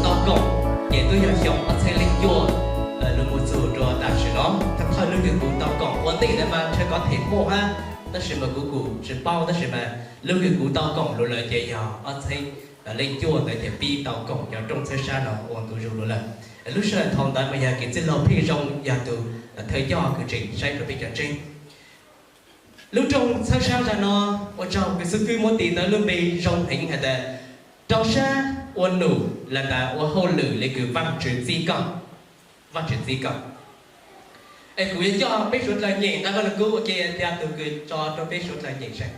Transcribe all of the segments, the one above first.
Tau koom ces twb yog xyoo ob txhiab leej cuaj los mus txug rua tam sim no. Thawj thawj lub hwj kuv tau koom ua ntej ntawd mas ntshe kov them muaj hab, tab sis mas kuv kuj tsis paub, tab sis mas lub hwj kuv tau koom lug lawm ces yog ob txhiab leej cuaj ntawd ces pib tau koom cov rooj txhawb sab no ua ntu zug lug lawm. Lub sij hawm thaum ntawd mas yog kev txwj laug Pheej Zoo yog tus thawj coj kws tseem saib rua peb cov ntseeg. Lub rooj txhawb sab zag no, ua tsaug kws xib fwb muab tis tau lub npe zoo heev has tas rau sab ua num los tas ua hauj lwm le kws Vaajtswv txib koj, Vaajtswv txib koj. Es kuv yuav coj peb suav dlawg nyeem nqai Vaaj Lug Kub ua ke, tias tus kws tso rau peb suav dlawg nyeem saib.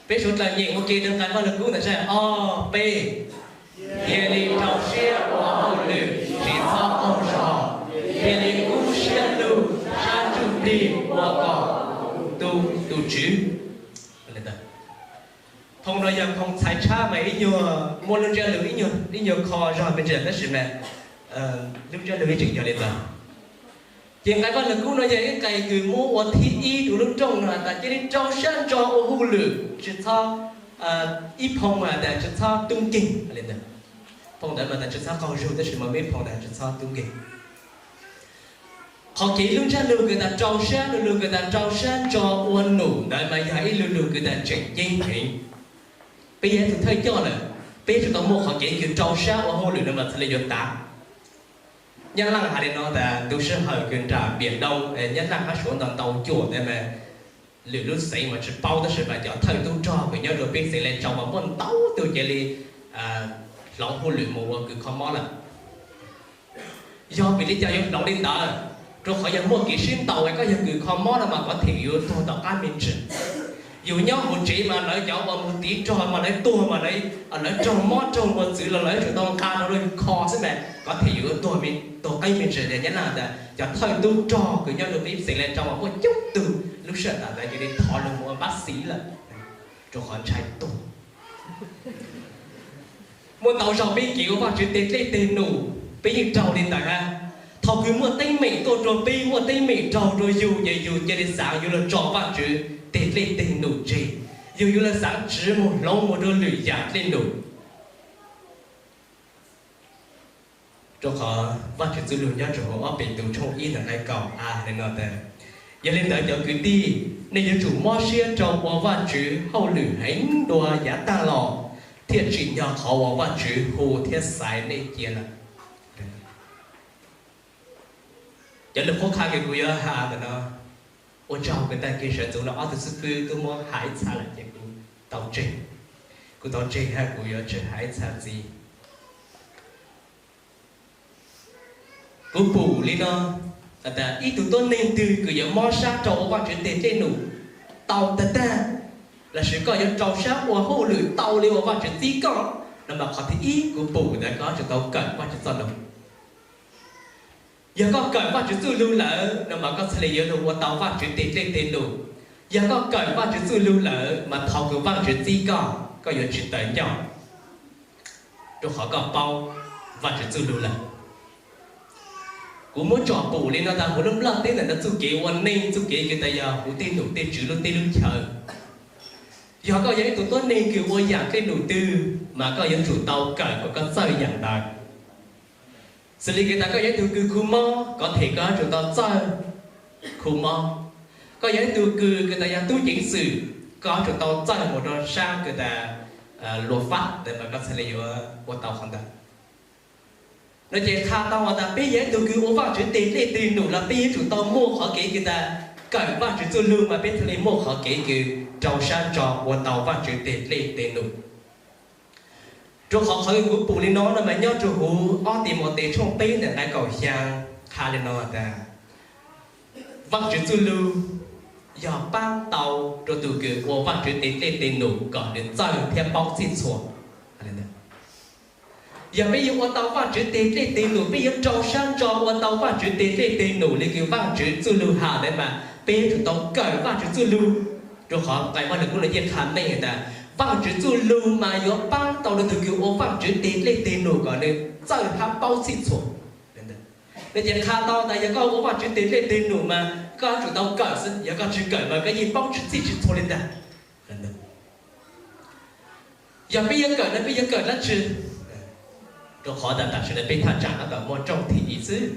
Peb suav dlawg nyeem ua ke rau nqai Vaaj Lug Kub ntawd saib, ob peb. Cia li rau siab ua hauj lwm, tsis txhob qaug zog, cia li kub siab lug sab ntsuj plig ua kom tu tus Tswv. Phoo no yog phoo txhais tshab mas ib nyuag muaj lub ntsiab lus ib nyuag kho zog me ntsis tab sis mas lub ntsiab lus ib tseem yog li ntawd. Ces nqai Vaaj Lug Kub no yog ib nqai kws muab ua thib ib rua lub rooj no tas cia li rau sab ntso ua hauj lwm, tsis txhob, ib phoo mas tas tsis txhob tub nkeeg. Phoo ntawd mas tas tsis txhob qaug zug tab sis mas muaj ib phoo tas tsis txhob tub nkeeg. Qhov kev lub ntsiab lus kws tas rau sab, lub lug kws tas rau sab ntso ua num ntawd mas yog ib lub lug kws tas tseem ceeb heev. Peb yog ib tug thawj coj lawm, peb yuav tsum tau muaj qhov kev kws rau sab ua hauj lwm no mas txhad le yuav tav. Nyab Laaj has le no tas ntu sij hawm kws nram Npiam Doo, Nyab Laaj hab Suav nto ntau cuam ntawd mas lwm lub xeev mas tsis paub tab sis mas cov thawj tub rog kws nyob rua peb xeev Lais Tsaus mas muaj ntau tug cia li hloov hauj lwm mus ua kws kho mob lawm. Yog vim li cas yuav hloov li ntawd? Rua qhov yog muaj kev sib ntaus es koj yog kws kho mob no mas kov them yuav tuag tom qab me ntsis. Yus nyob hauv tsev mas lawv cov uas mus tiv rog mas lawv tuag mas lawv raug mob raug ua txwv los lawv yuav tsum tau nqa rau lawv kho xwb mas kov them yus yuav tuag, tuag qeb me ntsis. Nyab Laaj tas cov thawj tub rog kws nyob rua peb xeev Lais Tsaus mas muaj coob tug lub sij hawm tas ntawd cia li thov lug mus ua npab xiv lawm, rua qhov ntshai tuag. Muaj ntau zaug peb kev ua Vaajtswv teg dlej teg num peb yeej raug li ntawd hab. Thaum kws muaj teeb meem tuaj rua peb, muaj teeb meem raug rua yug ces yug cia li xaav yuav lug tso Vaajtswv teg dlej teg num tseg, yug yuav lug xaav tsiv mus hloov mus rua lwm yaam dlej num. Rua qhov Vaajtswv txuj lug nyob rua huv ob Petus tshooj ib ntawm nqai kaum a le no tas, yog li ntawd cov kwv tij, nej yuav tsum mob siab rau ua Vaajtswv hauj lwm heev dua yav taag los, thiaj tsim nyog qhov uas Vaajtswv hu thiab xaiv nej cia lawm. Cov lus qhuab qha kws kuv yuav has ntawm no, ua tsaug kws tag kis sawv ntxuv no ob tug xib fwb tub muab has ib txha lawm ces kuv tau tseg, kuv tau tseg hab kuv yuav tsis has ib txha ntxiv. Kuv pum li no, tas ib tug tuab neeg twg kws yuav mob sab rau ua Vaajtswv teg dlej num tau tag tag, lossis koj yuav rau sab ua hauj lwm tau li uas Vaajtswv txib koj no mas qhov thib ib kuv pum tas koj yuav tsum tau kawm Vaajtswv txoj lug. Yog koj kawm Vaajtswv txuj lug lawm no mas koj txhad le yuav lug ua tau Vaajtswv teg dlej teg num. Yog koj kawm Vaajtswv txuj lug lawm mas thaus kws Vaajtswv txib koj, koj yuav tsis tawv ncauj, rua qhov koj paub Vaajtswv txuj lug lawm. Kuv muab tsom pum li no tas huv lub nplaj teb ntawm no txuj kev ua neej, txuj kev kws tas yog huv tej num tej tswv lub teb lub chaw. Yog koj yog ib tug tuab neeg kws ua yaam dlej num twg mas koj yuav tsum tau kawm kom koj txawj yaam ntawd. Xws li kws tas koj yog ib tug kws khu mob, kov them koj yuav tsum tau txawj khu mob. Koj yog ib tug kws kws tas yog tub ceev xwm, koj yuav tsum tau txawj mus rau sab kws tas luag fab ntawd mas koj txhad le yuav ua tau qhov ntawd. No ces qha tau has tas peb yog ib tug kws ua Vaajtswv teg dlej teg num los peb yuav tsum tau muaj qhov kev kws tas kawm Vaajtswv txuj lug mas peb txhad le muaj qhov kev kws rau sab ntso ua tau Vaajtswv teg dlej teg num. Rua qhov qhov kws kuv pum li no no mas nyob rua huv ob Timautes tshooj peb ntawm nqai kaum xyaa qha li no tas Vaajtswv txuj lug yog paab tau rua tug kws ua Vaajtswv teg dlej teg num kom nws txawj thiab paub txhij txhua. Yog peb yuav ua tau Vaajtswv teg dlej teg num, peb yuav rau sab ntso ua tau Vaajtswv teg dlej teg num le kws Vaajtswv txuj lug has ntawd mas peb yuav tsum tau kawm Vaajtswv txuj lug. Rua qhov nqai Vaaj Lug Kub no yeej qha meej tas Vaajtswv txuj lug mas yuav paab tau rua tug kws ua Vaajtswv teg dlej teg num kom nws txawj hab paub txhij txhua. No ces qha tau tas yog koj ua Vaajtswv teg dlej teg num mas koj yuav tsum tau kawm xwb, yog koj tsis kawm mas koj yeej paub tsis txhij tsis txhua li ntag. Yog peb yuav kawm no peb yuav kawm dlaab tsi? Rau qhov tas tam sim no peb thaj tsam tab tom muaj rooj thim i xwb.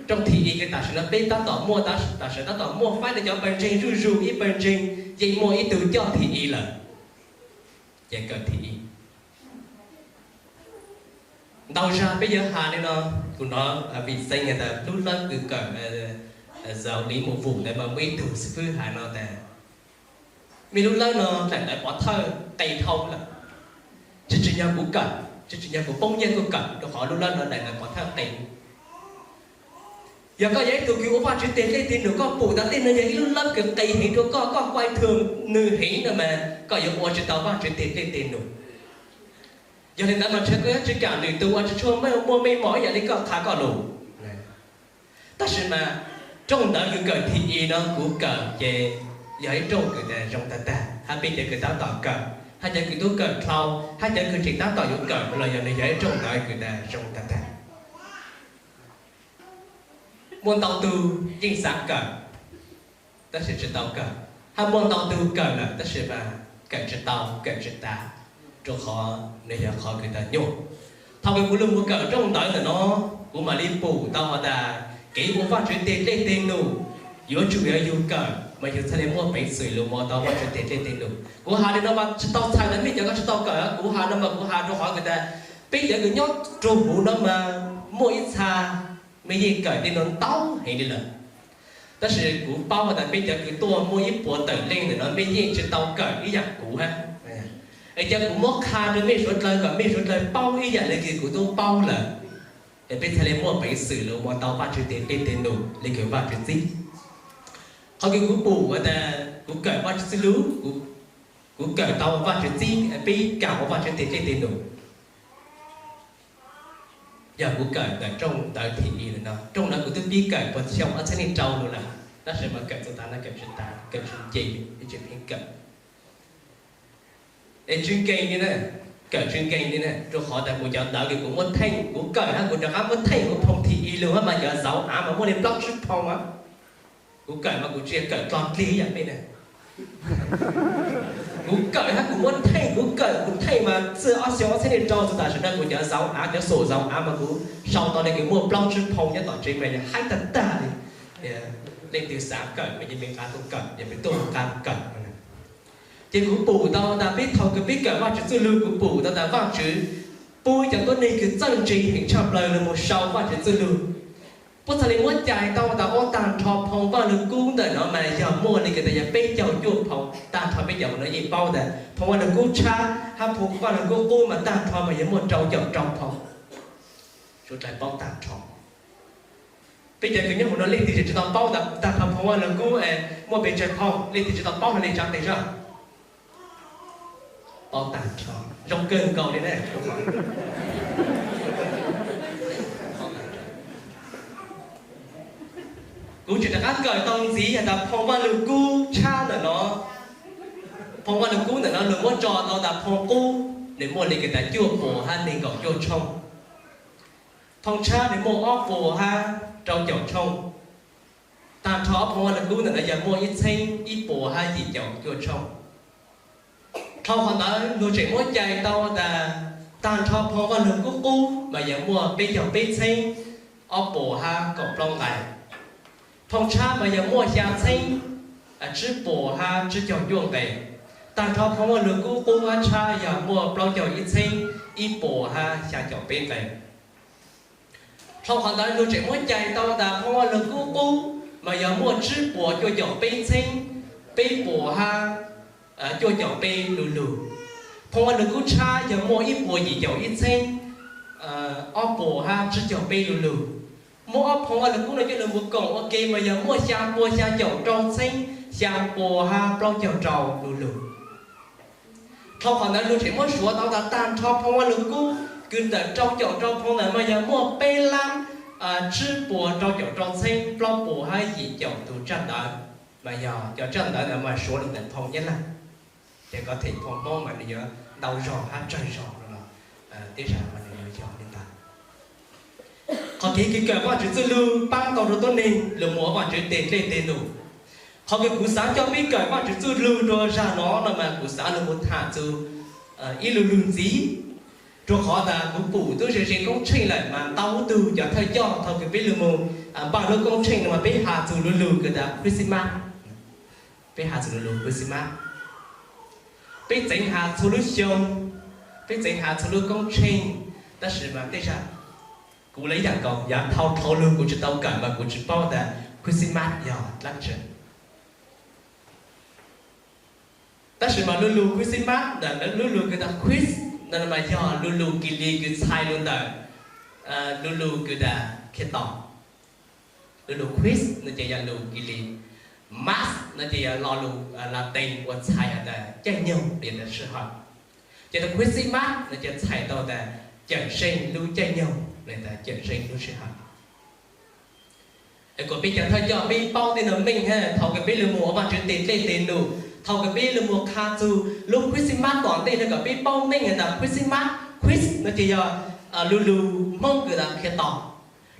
Rooj thim i kws tam sim no peb tab tom muaj, tam sim tab tom muaj faib rau cov pawg ntseeg zuj zus ib pawg ntseeg yeej muaj ib tug coj thim i lawm. Ces kawm thim i. Ntau zag peb yuav has li no, kuv hnov Vim Xeeb has tas lub lab kws kawm Zaus Liv Mus Vum ntawd mas muaj ib tug xib fwb has no tas, mej lub lab no daim ntawv pov thawj qe dhau lawm, tsis tsim nyog kuv kawm, tsis tsim nyog kuv poob nyiaj tuaj kawm rau qhov lub lab no daim ntawv pov thawj qe. Yog koj yog ib tug kws ua Vajtswv teg dlej teg num, koj pum tas tej no yog ib lub lab kws qe heev rau koj, koj kuaj thwm nws heev no mas koj yuav ua tsis tau Vajtswv teg dlej teg num. Yog li ntawd mas ntshe koj yuav tsis kam lwm tus ua, tsis tshua muaj mej mom ib yam li koj qha koj lus. Tab sis mas rooj ntawv kws kawm thim i no kuv kawm ces yog ib rooj kws tas zoo tag tag, hab peb cov kws tab tom kawm, hab cov kws tub kawm dhau, hab cov kws tseem tab tom yuav kawm los yog nws yog ib rooj ntawv kws tas zoo tag tag. Muaj ntau tug yeej xav kawm tab sis tsis tau kawm, hab muaj ntau tug kawm lawm tab sis mas kawm tsis tau, kawm tsis tas, rau qhov nws yog qhov kws tas nyuaj. Thaum kws kuv lug mus kawm rooj ntawv ntawm no, kuv mam li pum tau has tas kev ua Vajtswv teg dlej teg num yuav tsum yog yug kawm mas yug txhaj li muaj peev xwm lug ua tau Vajtswv teg dlej teg num. Kuv has li no mas tsis tau txhais tas mej cov koj tsis tau kawm, kuv has no mas kuv has rau qhov kws tas peb cov kws nyob rua huv no mas muaj ib txha mej yeej kawm tej no ntau heev li lawm. Tab sis kuv paub has tas peb cov kws tuaj muaj ib puas tawm leej ntawm no mej yeej tsis tau kawm ib yam kuv hab. Es cov kuv muab qha rau mej suav dlawg kom mej suav dlawg paub ib yam le kws kuv tub paub lawm, es peb txhaj li muaj peev xwm lug ua tau Vajtswv teg dlej teg num le kws Vajtswv txib. Qhov kws kuv pum has tas kuv kawm Vajtswv txwj lug, kuv kawm tau Vajtswv txib, peb kam ua Vajtswv teg dlej teg num. Yog kuv kawm ntawm rooj ntawv thim i no, rooj ntawv kuv twb pib kawm puag xyoo ob txhiab nees rau lug lawm, tab sis mas kawm txug tav no kawm tsis tas, kawm tsis nce, ib tsis pheej kawm. Es tsis nkees li na, kawm tsis nkees li na, rau qhov tas kuv cov ntawv kws kuv muab theej, kuv kawm hab kuv rov qab muab theej kuv phoo thim i lug hab mas cov zauv av mas muaj li plaub tsib phoo a. Kuv kawm mas kuv tsis yog kawm dlog dlig yam peb na. Kuv kawm hab kuv muab theej, kuv kawm kuv theej mas txij ob xyoo ob txhiab nees rau txug tam sim no kuv cov zauv av, cov xum zauv av mas kuv sau tau le kws muaj plaub tsib phoo nyob tom tsev mas yog haib tag tag li. Leej twg xav kawm mas yeej peb nqa tuaj kawm, yog peb tuaj nqa tuaj kawm. Ces kuv pum tau tas peb thaum kws peb kawm Vajtswv txuj lug, kuv pum tau tas Vajtswv pub cov tuab neeg kws txawj ntse heev tshaj plaws lug mus sau Vajtswv txuj lug. Puab txhaj li muab cais tau tas ua tag nrho phoo Vaj Lug Kub ntawm no mas yog muaj le kws tas yog peb caug cuaj phoo. Tag nrho peb cov no yeej paub tas phoo Vaj Lug Kub tshab hab phoo Vaj Lug Kub qub mas tag nrho mas yog muaj rau caum rau phoo. Suav dlawg paub tag nrho. Peb cov kws nyob huv no leej twg tsis tau paub tas tag nrho phoo Vaj Lug Kub muaj pes tsawg phoo, leej twg tsis tau paub hlo li tsa tes zog. Paub tag nrho, zoo kawg nkaus li na. Kuv tseem rov qab kawm tau ntxiv has tas phoo Vaj Lug Kub tshab ntawm no, phoo Vaj Lug Kub ntawm no lug muab tso tau tas phoo qub, nws muaj li kws tas cuaj puas hab nees nkaum cuaj tshooj. Phoo tshab nws muaj ob puas hab rau caum tshooj. Tag nrho ob phoo Vaj Lug Kub ntawm no yog muaj ib txheeb ib puas hab yim caum cuaj tshooj. Dhau qhov ntawd luag tseem muab cais tau tas tag nrho phoo Vaj Lug Kub qub mas yog muaj peb caug peb txheeb ob puas hab kaum plaub nqe. Phoo tshab mas yog muaj xya txheeb tsib puas hab tsib caug cuaj nqe. Tag nrho phoo Vaj Lug Kub qub hab tshab yog muaj plaub caug ib txheeb ib puas hab xya caum peb nqe. Dhau qhov ntawd luag tseem muab cais tau tas phoo Vaj Lug Kub qub mas yog muaj tsib puas cuaj caum peb txheeb peb puas hab cuaj caum peb lu lug. Phoo Vaj Lug Kub tshab yog muaj ib puas yim caum ib txheeb ob puas hab tsib caug peb lu lug. Muab ob phoo Vaj Lug Kub no coj lug mus koom ua ke mas yog muaj xya puas xya caum rau txheeb xya puas hab plaub caug rau lu lug. Dhau qhov ntawd luag tseem muab suav tau tas tag nrho phoo Vaj Lug Kub kws ntawm rau caum rau phoo ntawd mas yog muaj peb lab tsib puas rau caum rau txheeb plaub puas hab yim caum tug tsaj ntawv. Mas yog cov tsaj ntawv ntawd mas suav lug ntawm phoo Nyab Laj. Ces kov them phoo Hmoob mas nws yuav ntau zog hab tsawg zog no los tib zag mas nws yuav yog li ntawd. Qhov kev kawm Vajtswv txuj lug paab tau rua tuab neeg lug mus ua Vajtswv teg dlej teg num. Qhov kws kuv xav coj peb kawm Vajtswv txuj lug rua zag no no mas kuv xav lug mus tham txug ib lu lug ntxiv. Rua qhov tas kuv pum tub ze ze koob tsheej lawm mas ntau tug cov thawj coj thaum kws peb lug moog npaj lub koob tsheej no mas peb has txug lu lug kws tas Christmas. Peb has txug lu lug Christmas. Peb txeev has txhua lub xyoo, peb txeev has txhua lub koob tsheej, tab sis mas tej zag kuv le ib yaam nkaus, yav dhau dhau lug kuv tsi tau kawm mas kuv tsi paub tas Christmas yog dlaab tsi. Tab sis mas lu lug Christmas ntawm lub lug kws tas Chris no mas yog lu lug Kilis kws txhais lug ntawm lu lug kws tas Khetos. Lu lug Chris no ces yog lug Kilis, Mas no ces yog lo lug Latees uas txhais has tas caij nyoog los yog tas sij hawm. Ces tus Christmas no ces txhais tau tas Cawmseej lub caij nyoog los yog tas Cawmseej lub sij hawm. Es kuas peb cov thawj coj peb paub tej nuav meej hab, thaum kws peb lug moog ua Vaajtswv teg dlej teg num, thaum kws peb lug moog qha txug lub Christmas tom ntej no kom peb paub meej has tas Christmas, Chris no ces yog lu lug Hmoob kws tas Khetos.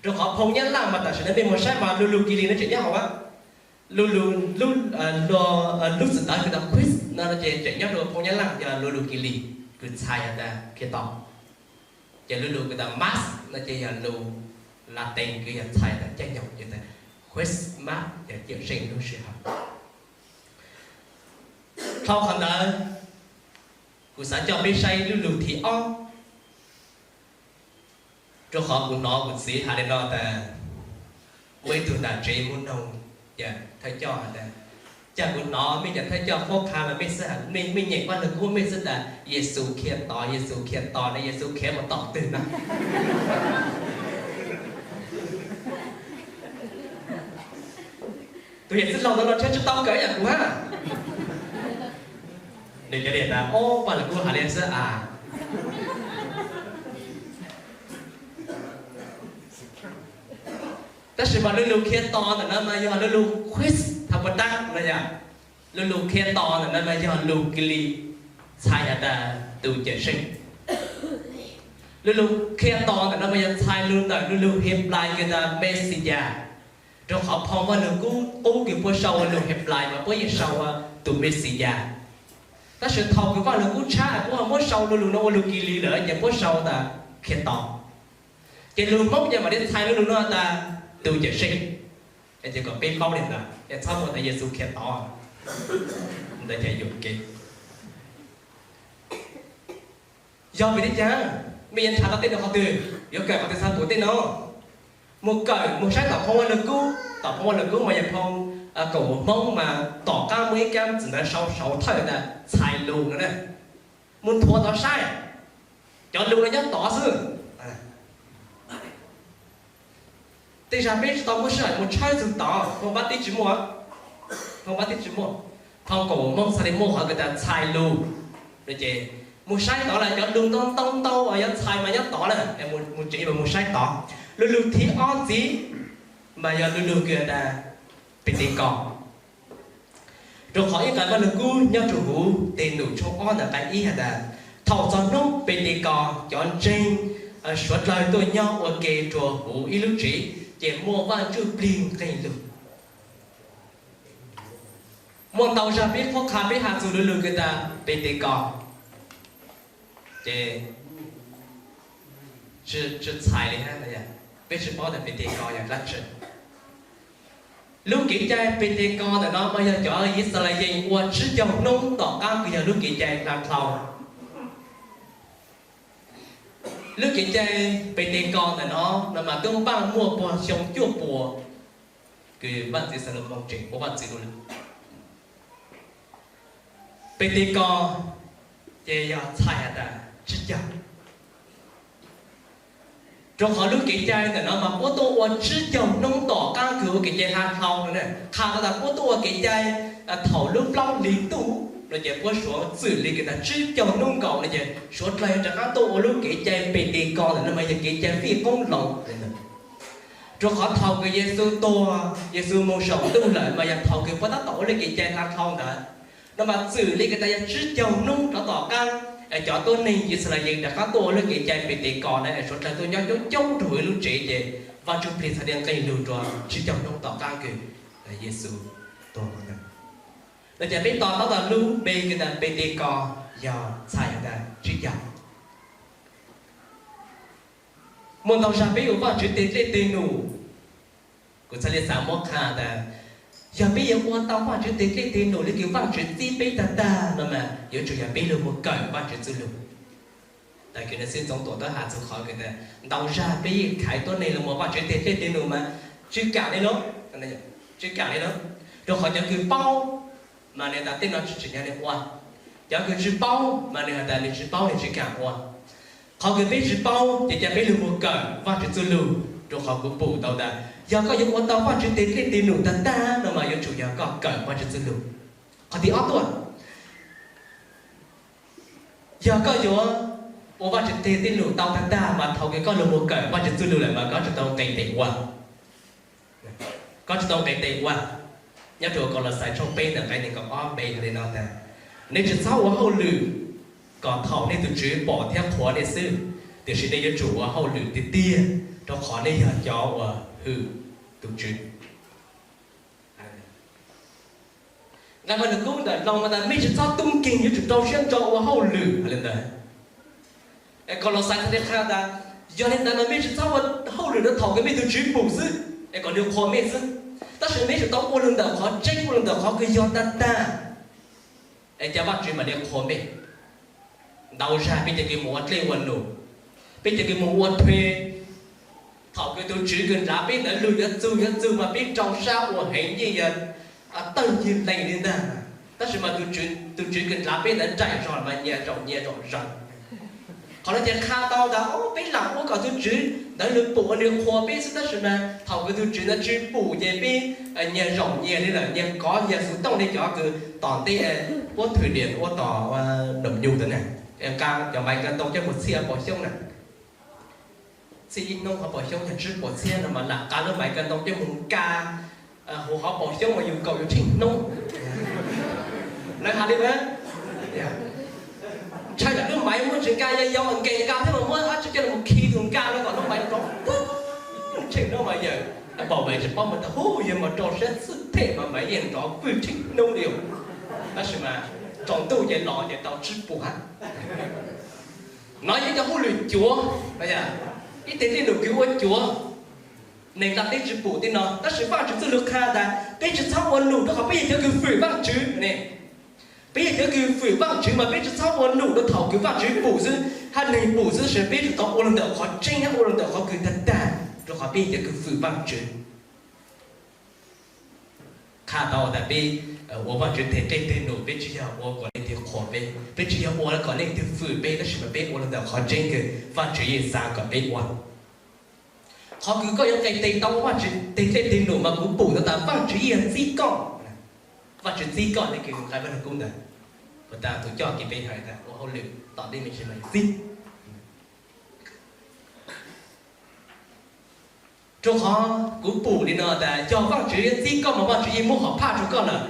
Rua qhov phoo Nyab Laj mas tam sim no mej moog saib mas lu lug Kilis no tseem nyob hauv, lu lug, lub xwm tawv kws tas Chris no ces tseem nyob rua phoo Nyab Laj yog lu lug Kilis kws txhais has tas Khetos. Ces lu lug kws tas Mas no ces yog lug Latees kws yog txhais tas caij nyoog ces tas Christmas yog Cawmseej lub sij hawm. Dhau qhov ntawd, kuv xav coj peb saib lub lug thib ob. Rua qhov kuv hnov kuv txiv has le no tas muaj ib tug nram tsev muaj noog, thawj coj has tas, cas kuv hnov mej cov thawj coj qhuab qha mas mej xwb, mej nyeem Vaaj Lug Kub mej xwb tas Yexus Khetos, Yexus Khetos na, Yexus khiav mus tom twg na. Tus yawm txiv laug ntawd los tsheb tsi tau kawm ib yam kuv hab. Nws cov liam tas, o, Vaaj Lug Kub has li xwb as. Tab sis mas lu lug Khetos ntawm no mas yog lu lug Chris tha pa tag no yog lu lug Khetos ntawm no mas yog lug Kilis txhais has tas tus Cawmseej. Lu lug Khetos ntawm no mas yog txhais lug ntawm lu lug Henplais kws tas Mexiyas. Rua qhov phoo Vaaj Lug Kub qub kws puab sau ua lug Henplais mas puab yeej sau ua tus Mexiyas. Tab sis thaum kws Vaaj Lug Kub tshab puab ho muab sau lu lug no ua lug Kilis lawm ces puab sau tas Khetos. Ces lug Hmoob ces mam li txhais lu lug no tas tus Cawmseej. Ces kom peb paub li ntawd es txhob muaj tas Yexus Khetos. Ntawd ces yuam kev. Yog vim li cas mej yuav nrhav tau tej no qhov twg? Yuav kawm qhov twg txog kuv tej no? Moog kawm, moog saib tom phoo Vaaj Lug Kub. Tom phoo Vaaj Lug Kub mas yog phoo kaum huv Hmoob mas tom qaab muaj ib kaab txwm ntawv sau saud thawj tas txhais lug no na. Moog nthuav tod saib, cov lug no nyob tod xwb. Tej zag peb tsi tau muaj sij hawm moog tshawb txug tod, phoo Vab Tib tsi muaj, phoo Vab Tib tsi muaj. Phoo kaum huv Hmoob txhaj li muaj qhov kws tas txhais lug. Ces moog saib tod lawm, cov lug ntau ntau ntau uas yuav txhais mas nyob tod na, moog tsev mas moog saib tod. Lu lug thib ob ntxiv mas yog lu lug kws tas Petekos. Rua qhov ib nqai Vaaj Lug Kub nyob rua huv Teg Num tshooj ob ntawm nqai ib has tas, thaum txog hnub Petekos cov ntseeg suav dlawg tuaj nyob ua ke rua huv ib lub tsev, ces muaj Vaaj Ntsuj Plig nqeg lug. Muaj ntau zag peb qhuab qha peb has txug lu lug kws tas Petekos, ces tsi txhais li hab, peb tsi paub tas Petekos yog dlaab tsi. Lub kev cai Petekos ntawm no mas yog cov Yixalayees ua tsib caug hnub tom qaab kws yog lub kev cai hla dhau. Lub kev cai Petekos ntawm no, no mas tub npaaj muaj puag xyoo cuaj puas kws Vaajtswv Xalumoos tseem ua vaajtswv lug. Petekos ces yog txhais has tas tsib caug. Rua qhov lub kev cai ntawm no mas puab tuaj ua tsib caug hnub tom qaab kws ua kev cai hla dhau no. Qha tau tas puab tuaj ua kev cai thaum lub plaub hlis ntuj no ces puab suav txwm li kws tas tsib caug hnub nkaus no ces suav dlawg rov qaab tuaj ua lub kev cai Petekos ntawm no mas yog kev cai fij qoob loo. Rua qhov thaum kws Yexus tuag, Yexus moog saum ntuj lawm mas yog thaum kws puab tab tom ua lub kev cai hla dhau ntawd. No mas txwm li kws tas yog tsib caug hnub rov tom qaab, cov tuab neeg Yixalayees rov qaab tuaj ua lub kev cai Petekos na, suav dlawg tuaj nyob coob coob rua huv ib lub tsev ces Vaaj Ntsuj Plig txhaj li nqeg lug rua tsib caug hnub tom qaab kws Yexus tuag. No ces peb to taub tas lub npe kws tas Petekos yog txhais tas tsib caug. Muaj ntau zag peb ua Vajtswv tes dlej tes num, kuv txhaj li xav muab qha tas, yog peb yuav ua tau Vajtswv tes dlej tes num li kws Vajtswv txib peb tag tag no mas yuav tsum yog peb lug mus kawm Vajtswv txuj lug. Tas kws nws xib ntxoov Tuam Thawj has txug qhov kws tas ntau zag peb yeej khaiv tuab neeg lug mus Vajtswv tes dlej tes num mas tsis kaam li lawm, tsis kaam li lawm, rua qhov cov kws paub mas nws tas tej no tsis tsim nyog nws ua, cov kws tsis paub mas nws has tas nws tsis paub nws tsis kaam ua. Qhov kws peb tsis paub ces ca peb lug mus kawm Vajtswv txuj lug, rua qhov kuv pum tau tas yog koj yuav ua tau Vajtswv tes dlej tes num tag tag no mas yuav tsum yog koj kawm Vajtswv txuj lug. Qhov thib ob tuaj, yog koj yuav ua Vajtswv tes dlej tes num tau tag tag mas thaus kws koj lug mus kawm Vajtswv txuj lug lawm mas koj tsis tau nqis tes ua. Koj tsis tau nqis tes ua. Nyob rua Kaulauxais tshooj peb ntawm nqe nees nkaum ob npe has li no tas, nej tsis txhob ua hauj lwm kom thaum nej tus tswv pom thiab qhuas nej xwb, tiam sis nej yuav tsum ua hauj lwm tiag tiag, rua qhov nej yog cov uas hwm tus tswv. Nqe Vaj Lug Kub ntawm Loos mas tas mej tsis txhob tub nkeeg, yuav tsum rau siab ntso ua hauj lwm hais li ntawd. Kaulauxais txhaj li qha tas, yog li ntawd mas mej tsis txhob ua hauj lwm rua thaum kws mej tus tswv pum xwb es kom nws qhuas mej xwb, tab sis mej tsum tau ua lug ntawm qhov tseeb, ua lug ntawm qhov kws yog tag tag, es ca Vajtswv mam li qhuas mej. Ntau zag peb cov kws mus ua dlej ua num, peb cov kws mus ua thuv, thaum kws tus tswv kws nrhav peb ntawd lug yuav txug yuav txug mas peb rau sab ua heev, yeej yog tawg ncig lees li ntag. Tab sis mas tus tswv kws nrhav peb ntawd nraim zog mas nyias zaum nyias zaum zoo. Qhov no ces qha tau tas peb lam ua kom tus tswv ntawd nws pum ua nws qhuas peb xwb, tab sis mas thaum kws tus tswv ntawd tsis pum ces peb nyias zaum nyias li lawm, nyias kov nyias xuv tooj li cov kws tom ntej puab thwm diam ua tom nom nyug ntawd na, nqa cov maiv nka ntoo coj mus txhiaj pom xyoob na. Txhiaj ib hnub qhov pom xyoob yog tsib puas txhiab no mas lam nqa lub maiv nka ntoo coj mus nka huv qhov pom xyoob uas yus kaum yus tsheej hnub. Lawv has li ntawd. Ntshai tsam lub maiv muab tsis nka, yog yau nkees nka thiab mas muab dab tsi coj los khi tus nka no kom lub maiv rov tsheej hnub mas yawm npaum mas tsis paub mas tas hu yawg mas rau siab xwb them mas maiv yeej nrov vwj tsheej hnub li. Tab sis mas tsaus ntuj ces los ces tau tsib puas hab. No yog ib co hauj lwm cuav, ib teg dlej num kws ua cuav, neeg nqa peb tsis pum tej no, tab sis Vajtswv txuj lug qha tas peb tsis txhob ua num rau qhov peb yog cov kws fwm Vajtswv ne. Peb yog cov kws fwm Vajtswv mas peb tsis txhob ua num rau thaum kws Vajtswv pum xwb, hab neeg pum xwb, tab sis peb tsum tau ua lug ntawm qhov tseeb hab ua lug ntawm qhov kws tag tag, rau qhov peb yog cov kws fwm Vajtswv. Qha tau tas peb ua Vajtswv teg dlej teg num peb tsis yog ua kom leej twg qhuas peb, peb tsis yog ua kom leej twg fwm peb, tab sis mas peb ua lug ntawm qhov tseeb kws Vajtswv yeej xav kom peb ua. Qhov kws koj yuav nqes tes tau ua Vajtswv teg dlej teg num mas kuv pum tau tas Vajtswv yeej txib koj. Vajtswv txib koj li kws nqe Vaj Lug Kub ntawd, puas tas tus coj kev peb hais tas ua hauj lwm tom ntej me ntsis mas yog txib. Rau qhov kuv pum li no tas yog Vajtswv txib koj mas Vajtswv yeej muab hom phaj rua koj lawm.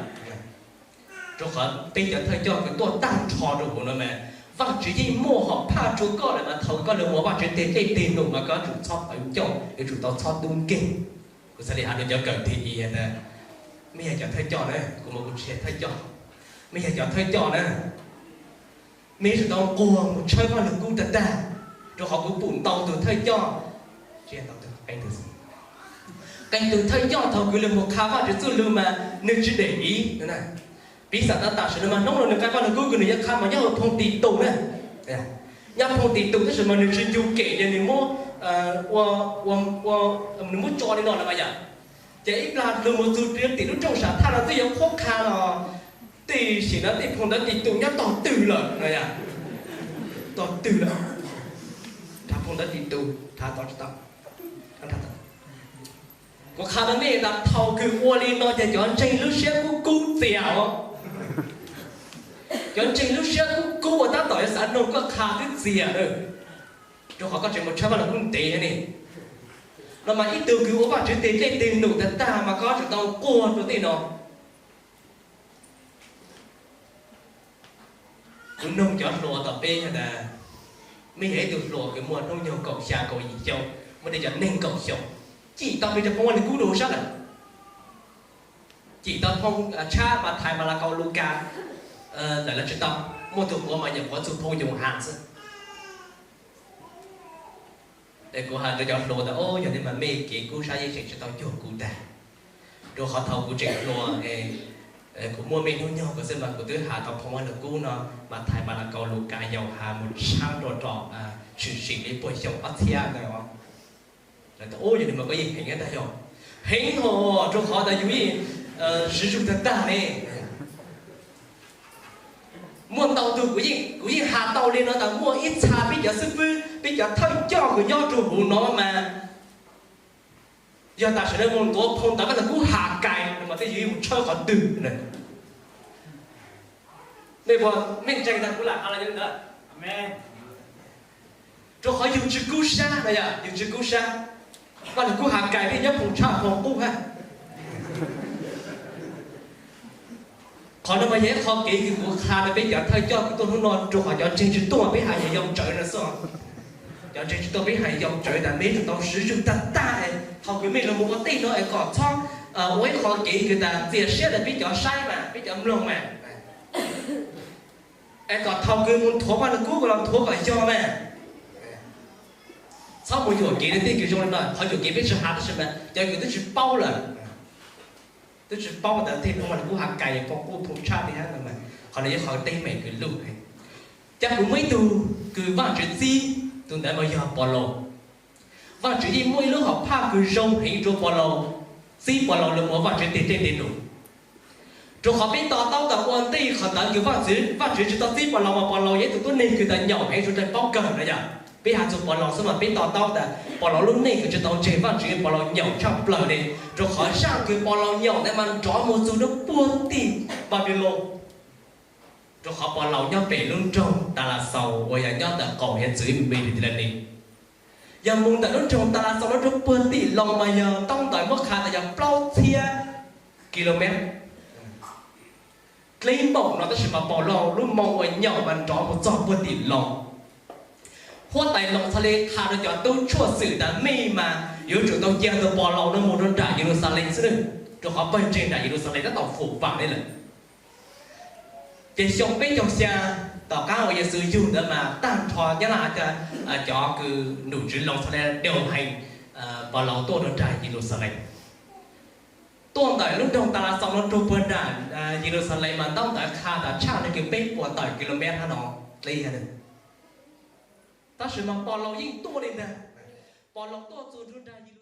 Rau qhov peb cov thawj coj kws tuaj tag nrho rau huv no mas Vajtswv yeej muaj hom phaj rua koj lawm mas thaum koj lug ua Vajtswv teg dlej teg num mas koj tsum txhob qawv ncauj, yuav tsum tau txhob tub nkeeg. Kuv txhaj li has rau cov kawm thib ib tas, mej yog cov thawj coj na, kuv mas kuv tsis yog thawj coj, mej yog cov thawj coj na, mej yuav tsum tau nquag mus tshawb Vaj Lug Kub tag tag, rau qhov kuv pum ntau tug thawj coj, qee tug thawj coj thaum kws lug mus qha Vajtswv txuj lug mas nwg tsis dem iv. Piv xam tas tam sim no mas hnub no nwg qha Vaj Lug Kub kws nwg yuav qha mas nyob hauv phoo Tis Tus na, nyob phoo Tis Tus tab sis mas nwg tsis ncu kem ces nwg muab, nwg muab tso li no na mas yom. Ces ib plag lug mus txug tim lub rooj sam thaj no twb yuav qhuab qha los, tej sim no tej phoo ntawd Tis Tus nyob tog twg lawm no, tog twg lawm. Phoo ntawd Tis Tus, kuv qha rau mej tas thaum kws ua li no ces cov ntseeg lub siab kub kub txias os. Cov ntseeg lub siab kub kub uas tab tom yuav xav noog koj qha twb txias lawm, rau qhov koj tseem mus tshawb Vaj Lug Kub ntev ne. No mas ib tug kws ua Vajtswv teg dlej teg num tag tag mas koj tsum tau nquag rau tej no. Kuv noog cov hluas tom peb tas, mej yog ib tug hluas kws muaj hnub nyoog kaum xya kaum yim xyoo, muaj tej cov neeg kaum xyoo, cim tau pes tsawg phoo Vaj Lug Kub rau huv sab lawm? Cim tau phoo Tshab, Mathais, Malakaus, Lukas, lawv tsis tau, muaj tug quav mas nyuam quav txug phoo Yohas xwb. Es kuv hais rau cov hluas tas, o, yog li mas mej kev kub sab yeej tseem tsis tau cuag kuv tag. Rau qhov thaum kuv tseem hluas, kuv muaj mej hnub nyoog kuv xwb mas kuv twb has tau phoo Vaj Lug Kub no, Mathais, Malakaus, Lukas, Yauhas mus tshab rau rau, tshwm sim li puag xyoo ob txhiab ntawd. Lawv tas, o, yog li mas koj yeej heev tag yog. Heev hos, rau qhov tas yus yeej siv zug tag tag ne. Muaj ntau tug kuv yeej has tau li no tas muaj ib txha peb cov xib fwb, peb cov thawj coj kws nyob rau huv no mas yog tam sim no mus ntuav phoo ntawv Vaj Lug Kub Has Kais no mas tej yus yeej mus tshawb qhov twg. Nej puas, mej ntseeg tas kuv lam has li ntawd? Rau qhov yus tsis kub sab no, yus tsis kub sab. Vaj Lug Kub Has Kais peb nyob phoo tshaj phoo qub hab. Qhov no mas yog ib qho kev kws kuv qha rau peb cov thawj coj kws tuaj hnub no, rau qhov cov ntseeg tsis tuaj peb hais yog yau tsawv no xwb. Cov ntseeg tsis tuaj peb hais yau tsawv tas mej yuav tsum tau siv zug tag tag, thaum kws mej los mus ua tej no es kom txhob ua ib qho kev kws tas txias siab rau peb cov saib mas, peb cov mloog mas, es kom thaum kws mus nthuav Vaj Lug Kub los nthuav kom yog mas. Txhob mus yuam kev rau tej kws zoo li no, qhov yuam kev peb tsis has tab sis mas cov kws twb tsis paub lawm, twb tsis paub tas tej phoo Vaj Lug Kub Has Kais phoo qub phoo tshaj li hab no mas, qhov no yog qhov teeb meem kws luj. Cas kuv muaj ib tug kws Vaajtswv txib, tus ntawd mas yog Pov Laug. Vaajtswv yeej muaj ib lub hom phaj kws zoo heev rau Pov Laug, txib Pov Laug los ua Vaajtswv teg dej teg num. Rau qhov peb to taub tas ua ntej qhov ntawd kws Vaajtswv, Vaajtswv tsis tau txib Pov Laug mas Pov Laug yog ib tug tub neeg kws tas nyaum heev rau daim paub kawg no yog. Peb has txug Pov Laug xwb mas peb to taub tas Pov Laug lub neej kws tsis tau ntseeg Vaajtswv, Pov Laug nyaum tshaj plaws li. Rau qhov zaaj kws Pov Laug nyaum ntawd mas nrov mus txug rau puag tim Npanpiloos. Rau qhov Pov Laug nyob pem lub nroog Talaxaus uas yog nyob ntawm qaum hiav txwv Mediterranean. Yog mus ntawm lub nroog Talaxaus no rau puag tim Loos mas yog ntaub ntawv muab qha tas yog plaub txhiab kilomev. Dleb npaum no tab sis mas Pov Laug lub moo uas nyaum mas nrov mus txog puag tim Loos. Huab tais Loos txhad li qha rau cov tub tshuaj xwm tas mej mas yuav tsum tau cia tug Pov Laug no mus rau nram Yeluxalees xwb, rau qhov pawg ntseeg nram Yeluxalees tab tom fum vam li lawm. Ces xyoo peb caug xya tom qab uas Yexus yug ntawd mas tag nrho Nyab Laj, cov kws nom tswv Loos txhad li dev hees Pov Laug tuaj rau nram Yeluxalees. Tuaj ntawm lub nroog Talaxaus no rau puag nram Yeluxalees mas ntaub ntawv qha tas tshaj li kws peb puas tawm kilomev hab no, dleb. Tab sis mas Pov Laug yeej tuaj li ntag. Pov Laug tuaj txug nrug nram